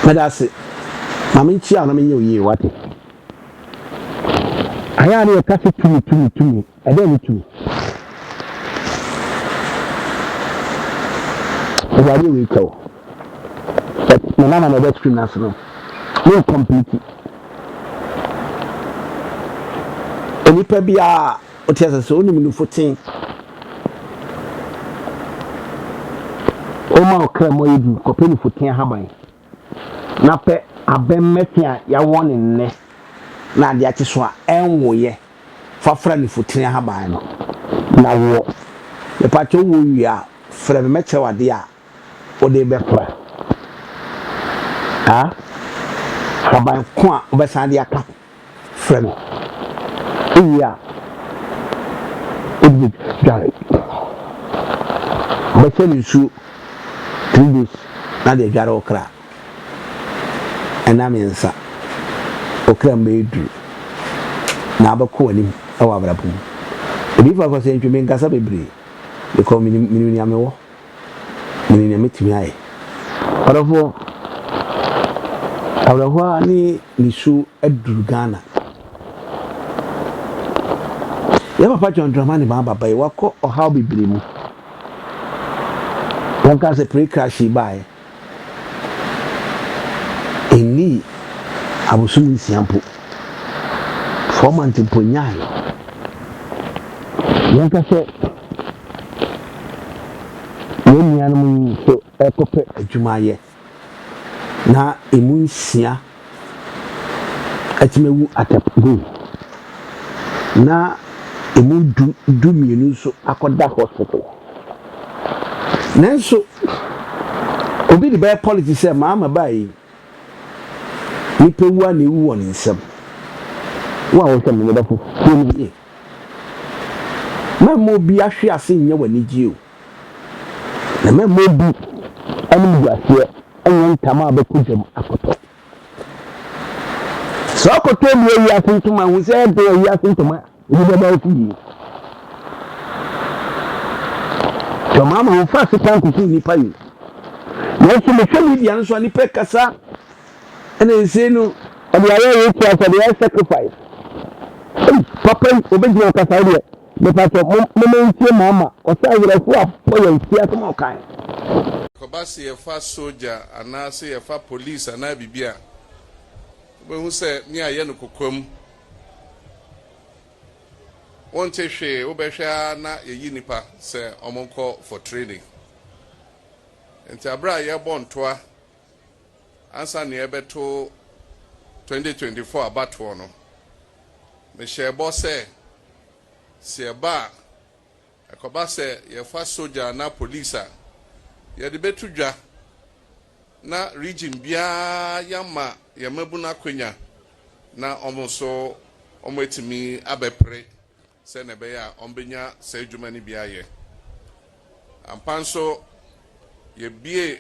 Meda ase. Ma menkyia wo na menyɛ wo yie, wate? Ayɛ a na yɛka sɛ tumi, tumi, tumi. Ɛdɛn ne tumi? Mede adeɛ wei kyɛ wo. But me nana na ɛbɛ screen no ase no. Me complete. Onipa biara ɔte ase sɛ onim nufoten. Woma ɔkra mu ayɛ duru kɔpɛ nufoten ahaban na pɛ abɛmmɛte a yɛawɔ ne nnɛ na ade akye so a ɛnwoyɛ fa fra nufotene ahaban no na wɔ. Mepakyɛ wowɔ wie a frɛ me mɛkyerɛ wo adeɛ a wode bɛfra. Ha? Haban ko a wobɛsan de aka ho. Frɛ me. Wowie a wode bɛdware. Wobɛhyɛ no nsuo 3 days na de adware wo kra. Nna miɛnsa, wo kra mu bɛyɛ duru na abɛkɔ w'anim wɔ abrabɔ mu. Odiyifo Akwasi Antwi, menkasa bebree because menim menim nea mewɔ, menim nea mɛtumi ayɛ. Ɔdɔfoɔ, awerɛhoɔ ara ne nisuo aduru Ghana. Yɛn papa John Dramani Mahama ba yi, wakɔ ɔhaw bebree mu. Yɛnka sɛ plane crash yi baeɛ. Nnii abosom nsia mpo, 4 months mpo nnyaeɛ. Yɛnka sɛ yɛn nuanom yi nso rekɔpɛ adwuma ayɛ na emu nsia atumi awu at a go na emu du 12 nso akɔda hospital. Nanso obi de bɛyɛ politics sɛ Mahama baa yi, nipa wu a na ewu wɔ ne nsam. Wo a wohwɛ me, me dɔfo, tie me yie. Mɛmma obi ahwe ase nyɛ w'anigye o. Na mɛmma obi animguaseɛ nyɛ ntama a bɛkɔ dwam akɔtɔ. Sɛ ɔkɔtɔ obi ayi ase ntoma, hu sɛ ɛde ayi ase ntoma Obi bɛba wo fie. Sɛ ɔma ma wɔfa sekan kuku nnipa yi. Nanso mehwɛ media no so a nnipa kasa ɛna nsei no ɔde ayɛ rituals, ɔde ayɛ sacrifice. Ei, papa yi obɛgyina ɔkasa wo deɛ mepatɔ moma ntie maama ɔsɛ awerɛho abɔ yɛn ti asɛm a ɔkae. Kɔba sɛ yɛfa sogya anaasɛ yɛfa police anaa biribi a, wobɛhu sɛ ne ayɛ no kokoam. Wonte hwee, wobɛhwɛ ara na yɛyi nnipa sɛ wɔnkɔ for training. Nti aberɛ a yɛrebɔ ntoa ansa na yɛbɛto 2024 abatoɔ no, mehyɛɛ bɔ sɛ sɛ yɛba a, ɛkɔba sɛ yɛfa sogya anaa police a, yɛde bɛto dwa na region biara yɛama yɛn mmabunu akwanya na wɔn nso wɔatumi abɛpere sɛnea ɛbɛyɛ a wɔbɛnya saa adwuma no bi ayɛ. Ampa nso, yɛbue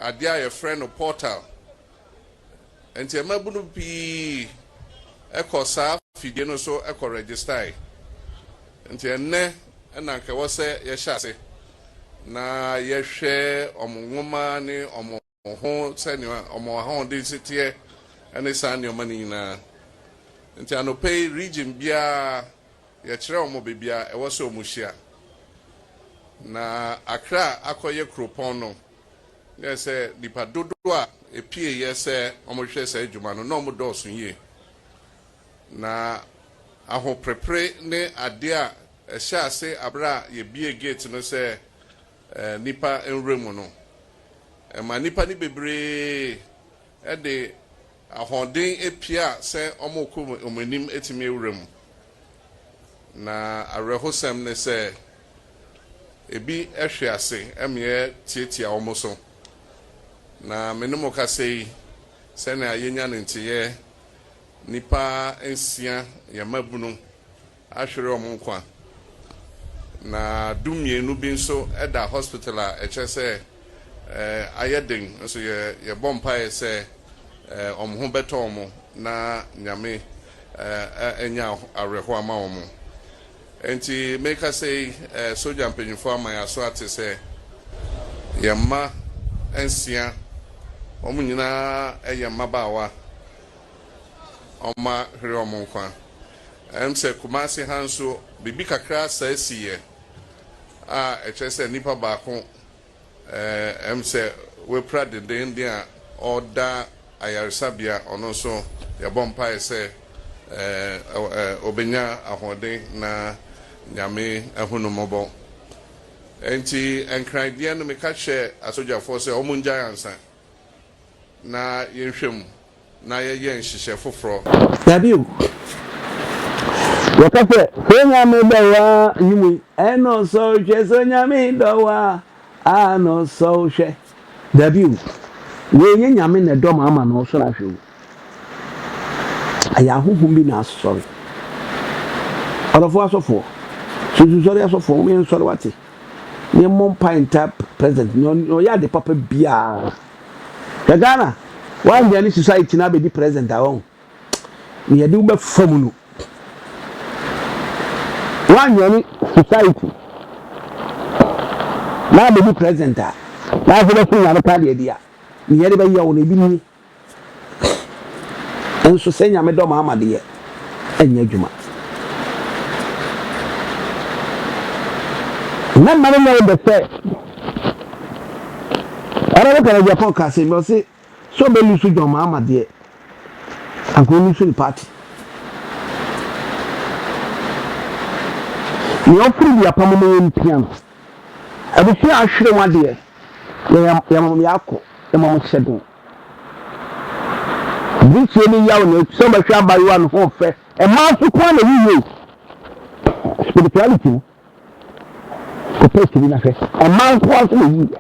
adeɛ a yɛfrɛ no portal. Nti mmabunu pii kɔ saa fidie no so kɔ register. Nti ɛnnɛ na anka ɛwɔ sɛ yɛhyɛ ase na yɛhwɛ wɔn nwoma ne wɔn ho sɛnea wɔn ahoɔden si teɛ ne saa nneɛma no nyinaa. Nti anɔpa yi region biara yɛkyerɛ wɔn baabi a ɛwɔ sɛ wɔn hyia. Na Accra akɔyɛ kuropɔn no, yɛ sɛ nipa dodoɔ a epie yɛ sɛ wɔhwɛ saa adwuma no na wɔn dɔɔso yie. Na ahoprepre ne adeɛ a ɛhyɛ ase abere a yɛbie gate no sɛ nipa nwura mu no, ɛma nipa no bebree de ahoɔden apia sɛ wɔrekɔ wɔn anim atumi awura mu. Na awerɛhosɛm ne sɛ ebi hwe ase ɛmeɛ tietia wɔn so. Na me ne mo kasa yi, sɛnea yɛnya ne nteyɛ, nipa nsia yɛn mmabunu ahwere wɔn nkwa. Na 12 bi nso da hospital a ɛkyerɛ sɛ ayɛ den nso yɛ yɛbɔ mpaeɛ sɛ wɔn ho bɛtɔ wɔn na Nyame anya awerɛho ama wɔn. Nti meka sɛ yi, sogya mpanyinfoɔ ama yɛn aso ate sɛ yɛn mma nsia Wɔn nyinaa yɛ mmabaawa. Wɔahwere wɔn nkwa. Ɛm sɛ Kumasi ha nso, biribi kakra saa siiɛ a ɛkyerɛ sɛ nipa baako ɛm sɛ wapira dendeenden a ɔda ayaresabea. Ɔno nso yɛbɔ mpaeɛ sɛ ɔbɛnya ahoɔden na Nyame ahu no mmɔbɔ. Enti Nkran deɛ no meka kyerɛɛ asogyafoɔ sɛ wɔn ngyae ansa na yɛnhwɛ mu na yɛyɛ nhyehyɛ foforɔ. Dabi o. Wɔka sɛ, Sɛ Onyame dɔ wo a, nnwom yi, ɛna ɔsɔ wo hwɛ, sɛ Onyame dɔ wo a, a na ɔsɔ wo hwɛ. Dabi o. Wei nyɛ Nyame na ɛdɔ ma ama na ɔsɔ no ahwɛ o. Ɛyɛ ahonhom bi na asɔre. Ɔdɔfoɔ asɔfoɔ, sunsunsɔre asɔfoɔ, mom yɛnsɔre wate. Na yɛmmɔ mpae ntaa president na ɔyɛ ade papa biara. Hwɛ Ghana, woanyɛ ne society na abɛdi president a wɔn. Na yɛde wo bɛfa mu no. Woanyɛ ne society na abɛdi president a, na afei bɛso nyame ka deɛ di a, na yɛde bɛyɛ wo no ebi nie. Nso sɛ Nyame dɔ ma ama deɛ, ɛnyɛ adwuma. Na mma no nyɛ wo dɛ sɛ Honorable Kennedy Agyapong ka asɛm bi, ɔse sɛ ɔbɛ lusu John Mahama deɛ, anka ɔlusu ne party. Nea ɔfiri dua pa mu no yɛmpia no. Abusua a ahwere wɔn adeɛ, yɛma wɔn yɛakɔ, yɛma wɔn hyɛ den. Aberanteɛ no yaw na sɛ ɔbɛhwɛ abaayewa no ho fɛ. Mmaa nso ko ara na ɛyi yie. Spirituality no, kɔpɛ akyiri na hwɛ. Mmaa nko ara nso na ɛyi yie.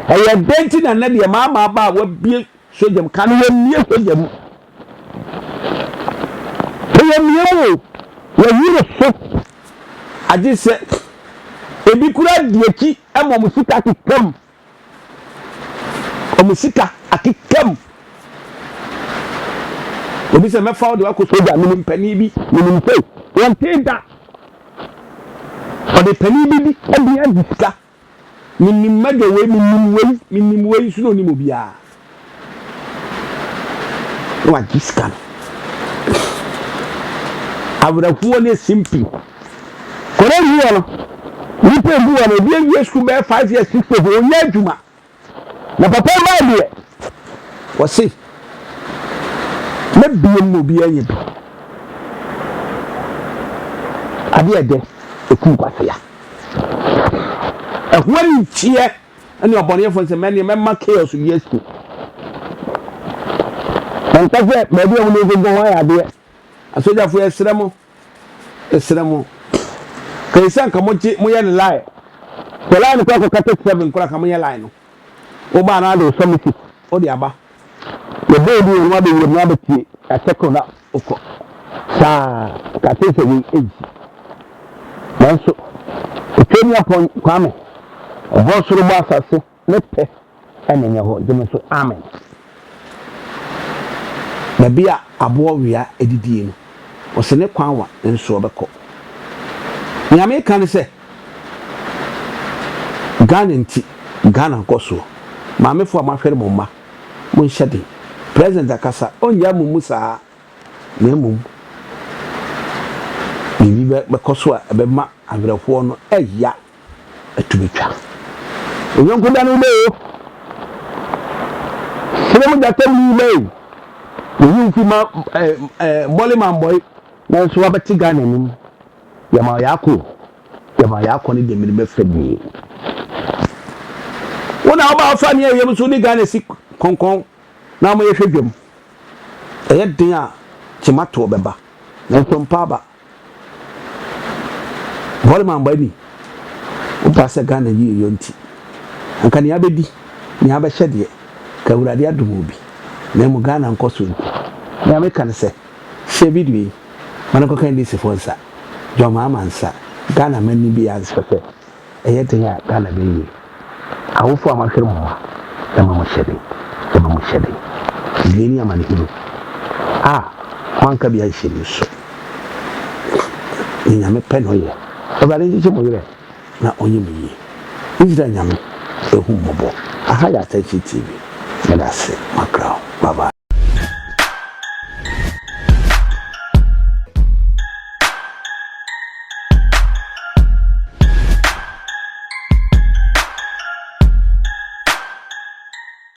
Ɛyɛ dɛn nti na nnɛ deɛ mmaa mmaa ba a wɔabue sogya mu, ka no wɔmmue sogya mu. Sɛ yɛmmue mu o, yɛyere so. Agye sɛ ebi koraa di akyi ma wɔn sika keka mu. Wɔn sika akeka mu. Obi sɛ mɛfa wo de wakɔ sogya, menim panin bi, menim sei. Wɔntee da. Ɔde panin bi di adi adi sika. Menim mɛdɔ wei, menim wei, menim wei nso na onim obiara. Na wagye sika no. Awerɛhoɔ ne simpi. Kɔrɔ wi hɔ no, nipa ebu hɔ no, obi awie sukuu bɛyɛ 5 years, 6 years, ɔnyɛ adwuma. Na papa yi baa deɛ, wɔse, mɛbie mu obi anya bi. Adeɛ ɛdɛ, ɛkum kwasea. Ɛho aniteɛ ne ɔbɔneɛfoɔ sɛ mɛneɛ mɛma chaos bi asi. Ɛnka sɛ baabi a wɔde nkɔgu ho ayɛ adeɛ. Asogyafoɔ yɛsrɛ mo, yɛsrɛ mo. Kɛyɛ sɛ nka mogye moyɛ no line. Sɛ line no kora kɔka 37 kora ka moyɛ line no. Wobaa na ade wosɔ message wode aba. Yɛbɔ obi wɔ no abɛwura mu na abɛtie yɛakyɛke na wokɔ. Saa ka te sɛ wei ɛnsi. Nanso Otwaniapɔn Kwame ɔbɔ soro bɔ asase ne pɛ ɛna ɛnyɛ hɔ gyeme so amen. Baabi a aboɔ wea didie no, ɔse ne kwan wa nso ɔbɛkɔ. Nea meka ne sɛ, Ghana nti, Ghana nkɔsoɔ. Maamefoɔ a moahwere mo mma, monhyɛ den. President akasa, ɔnnyaa mo mu saa, na mmom biribi bɛkɔ so a ɛbɛma awerɛhoɔ no ɛya. Atumi twa. Onyɔnko da no bɛ o. Srɛ mu gyata mu bɛ o. Yɛyi wo fi ma ɛɛ ɛɛ bɔle ma mbɔe. Nanso wabɛte Ghana anim. Yɛma yɛakɔ o. Yɛma yɛakɔ ne deɛ mene mɛfɛ die. Wo na woba wofa ne ɛyam so ne Ghana si kɔnkɔn na wɔn yɛhwɛ dwam. Ɛyɛ den a kyematoɔ bɛba. Nanso mpa aba. Bɔleman bɔ ani. Wopa sɛ Ghana yie yɔ nti. Anka nea abɛdi, nea abɛhyɛ deɛ, ka Awurade adom obi. Na mmom Ghana nkɔsoɔ nti. Nea meka ne sɛ, share video yi ma no nkɔka NDC foɔ nsa, John Mahama nsa, Ghana manni biara nsa sɛ Ɛyɛ den a Ghana bɛyɛ yie. Awofo a moahwere mo mma, yɛma mo hyɛden, yɛma mo hyɛden. Wei ne amanehunu a moanka bi anhyɛ mu nso. Nea Nyame pɛ na ɔyɛ. Awurade nkyekye mo werɛ na ɔnyɛ mo yie. Israel Nyame nhu mo mmɔbɔ. Aha yɛ Attention TV. Meda ase, makra wo. Bye bye.